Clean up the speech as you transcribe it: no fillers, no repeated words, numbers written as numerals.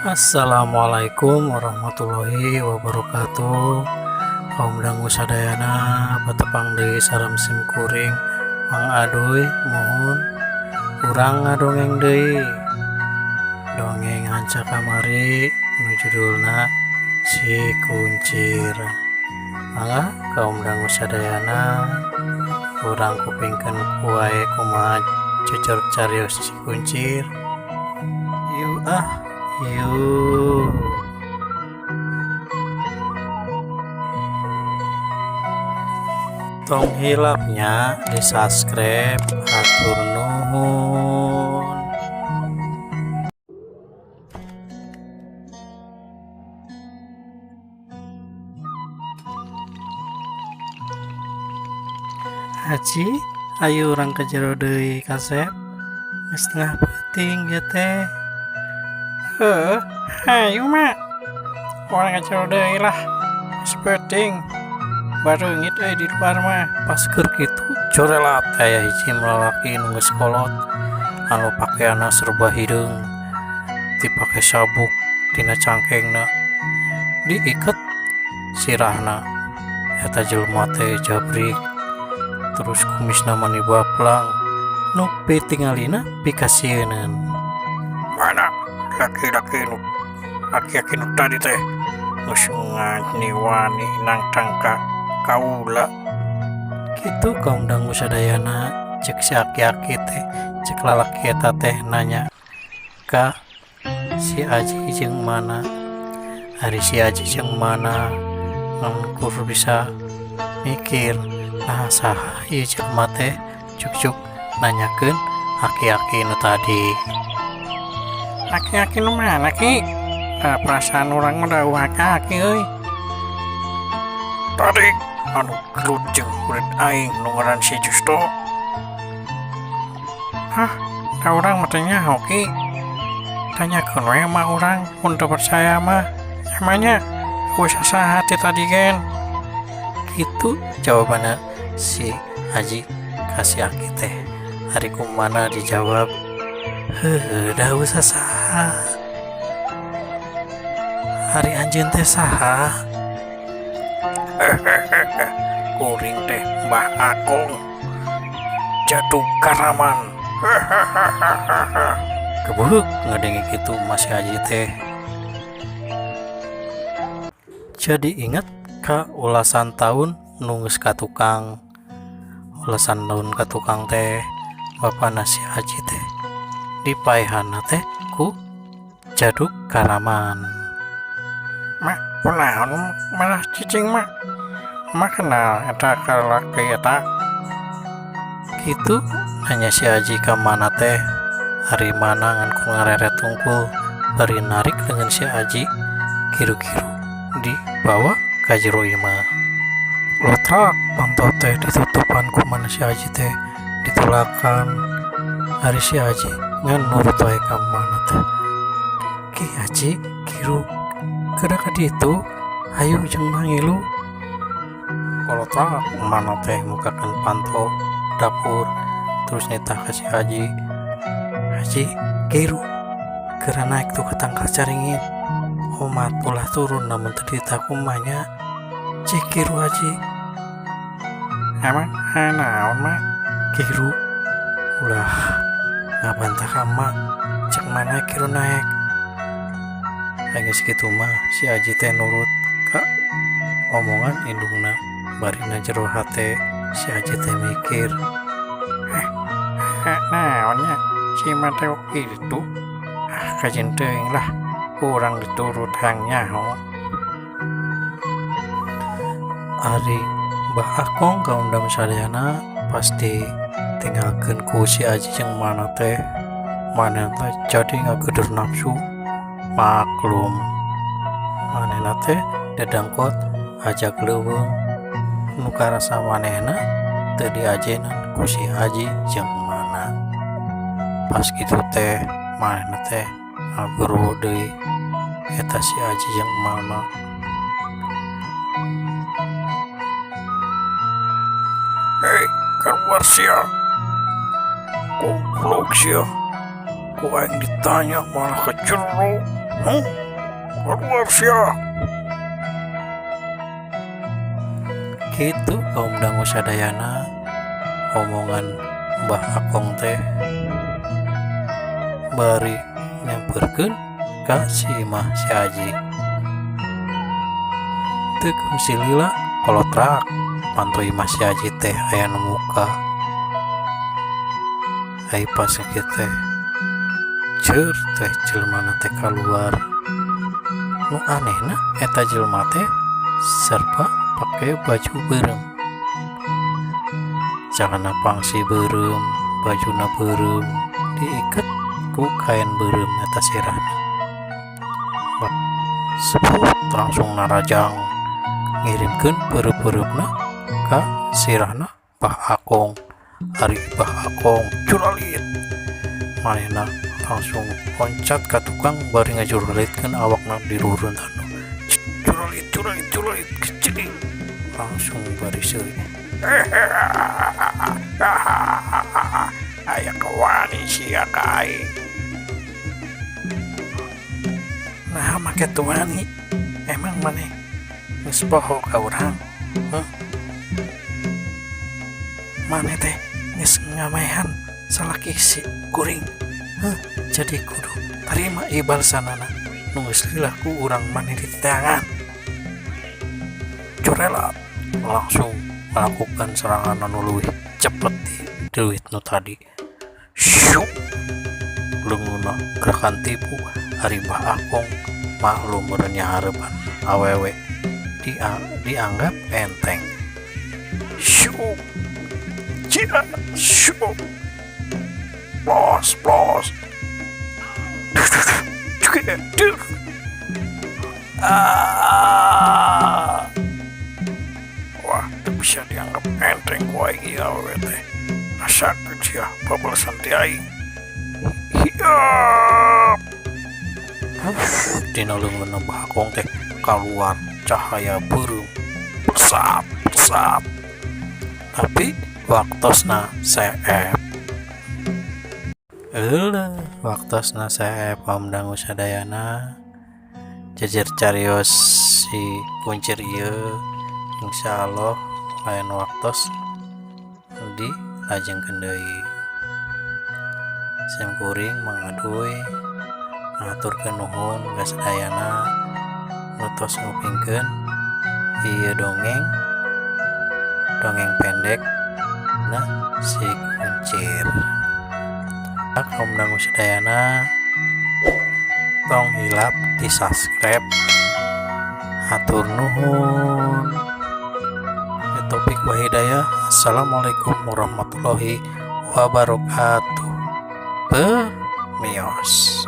Assalamualaikum warahmatullahi wabarakatuh. Kaum dangu sadayana, patepang deui sareng sim kuring Mang Aduy. Muhun, urang ngadongeng deui dongeng hanca kamari nu judulna Si Kuncir. Mangga kaum dangu sadayana, urang kupingkeun wae kumaha cecor carios Si Kuncir. Yuk ah, yuk. Tong hilap nya di subscribe, hatur nuhun. Haji, ayo urang ka jero deui, kasep. Geus tengah peuting ieu teh. Heuh, hayu, Mak. Urang ka jero deui lah. Geus peuting. Bareungit euy di luar mah. Pas keur kitu, corelat aya hiji lalaki nu geus kolot anu pakeanna serba hideung, dipake sabuk dina cangkengna, diiket sirahna. Eta jelema teh jabrik, terus kumisna mani baplang, nu pitingalina pikasieuneun. Mana laki-laki nu aki-aki nu tadi teh geus wani nangtang ka kaula? Kitu kaum dangu sadayana, cek si aki-aki teh, cek lalaki eta teh nanya ka si Aji jeung Mana. Ari si Aji jeung Mana ngan kur bisa mikir, nah saha ieu jelema teh cuk-cuk nanyakeun aki-aki nu tadi. Aki-aki nu mana, Ki? Da perasaan urang mah da euweuh aki-aki euy. Tadi anu gelut jeung murid aing nu ngaran si Justo. Hah, da urang mah teu nyaho, Ki. Tanyakeun we ma urang mun teu percaya mah. Emangnya euweuh sasaha ti tadi gen. Kitu jawabanna si Aji ka si aki teh. Ari ku Mana dijawab, heueuh, da euweuh sasaha. Ari anjeun teh saha? Kuring teh Mbah Akong. Jadug Karaman. Kebeuk ngadenge kitu mah si Aji teh. Jadi inget ka ulasan taun nu geus ka tukang. Ulasan taun ka tukang teh bapana si Aji teh dipaehanna teh ku Jadug Karaman. Mak, kunaon malah cicing, Mak? Mak kenal eta ka lalaki eta? Kitu nanya si Aji ka Mana teh. Ari Mana ngan ku ngareret tungkul bari narik leungeun si Aji kiru-kiru dibawa ka jero imah. Lotrak panto teh ditutupan ku Mana, si Aji teh ditulakan. Ari si Aji ngan nurut wae ka Mana teh. Ki Aji, kiru geura ka ditu, hayu jeung mangilu. Kolotrak Mana teh mukakeun panto dapur terus nitah ka si Aji. Haji, kiru geura naik tuh ka tangkal caringin. Omat ulah turun lamun teu dititah ku Emak nya. Cik kiru, Haji. Emang naon, Mak? Kiru, ulah ngabantah ka Emak. Cek mana kiru naik. Ari geus kitu mah si Aji teh nurut ka omongan indungna, bari na jero hate si Aji teh mikir. Eh, naon nya si Mak teh kitu? Ah, kajeun teuing lah, urang diturut hayang nyaho. Ari Mbah Akong, kaum dangu sadayana, pasti tinggalkeun ku si Aji jeung Mana teh, manehna teh jadi ngageder nafsu. Maklum, manehna teh dedengkot ajag leuweung nu karasa manehna teu diajenan ku si Aji jeung Mana. Pas kitu teh manehna teh ngagero deui eta si Aji jeung Mana. Hei, keluar sia. Goblok sia. Ku aing ditanya malah ka jero. Huh? Keluar sia. Kitu kaum dangu sadayana omongan Mbah Akong teh bari nyamperkeun ka si imah si Aji. Teu kungsi lila kolotrak panto imah si Aji teh aya nu muka. Ai pas kieu teh ceur teh jelema teh kaluar. Nu anehna eta jelema teh serba pake baju beureum. Calana pangsi beureum, bajuna beureum, diiket ku kain beureum eta sirahna. Sebut langsung narajang ngirimkeun peureup-peureupna ka sirahna Bah Akong. Ari Bah Akong curalit. Manehna langsung loncat ka tukang bari ngajuralitkeun awakna di luhureun tanu. Curalit curalit curalit kecing. Langsung bari seuri. Aya kewani sia ka aing. Nah, make teu wani. Emang maneh geus poho ka urang? Huh? Maneh teh geus ngamaehan salaki si kuring. Huh? Jadi kudu tarima ieu balesanana nu geus lila ku urang maneh diteangan. Curelat langsung melakukan serangan anu leuwih cepet ti duit nu tadi. Syuk leungeunna gerakan tipu. Ari Mbah Akong maklum meureun nyahareupan awewe dianggap enteng. Syuk cia syuk plos plos. Ah. Wah, teu bisa dianggap enteng ku aing ieu awewe teh. Rasakeun sia pabalasan ti aing. Hiap. Dina leungeunna Mbah Akong teh kaluar cahaya beureum pesat pesat. Tapi waktosna seep. Eueuh, waktosna seep kaum dangu sadayana. Jejer carios si kuncir ieu insyaallah lain waktos dilajengkeun deui. Sim kuring mangaduy ngaturkeun nuhun ka sadayana nu tos ngupingkeun ieu dongeng, dongeng pendek na si kuncir. Kaum dangu sadayana tong hilap di subscribe. Hatur nuhun. Topik wa hidayah. Assalamualaikum warahmatullahi wabarakatuh. Permios.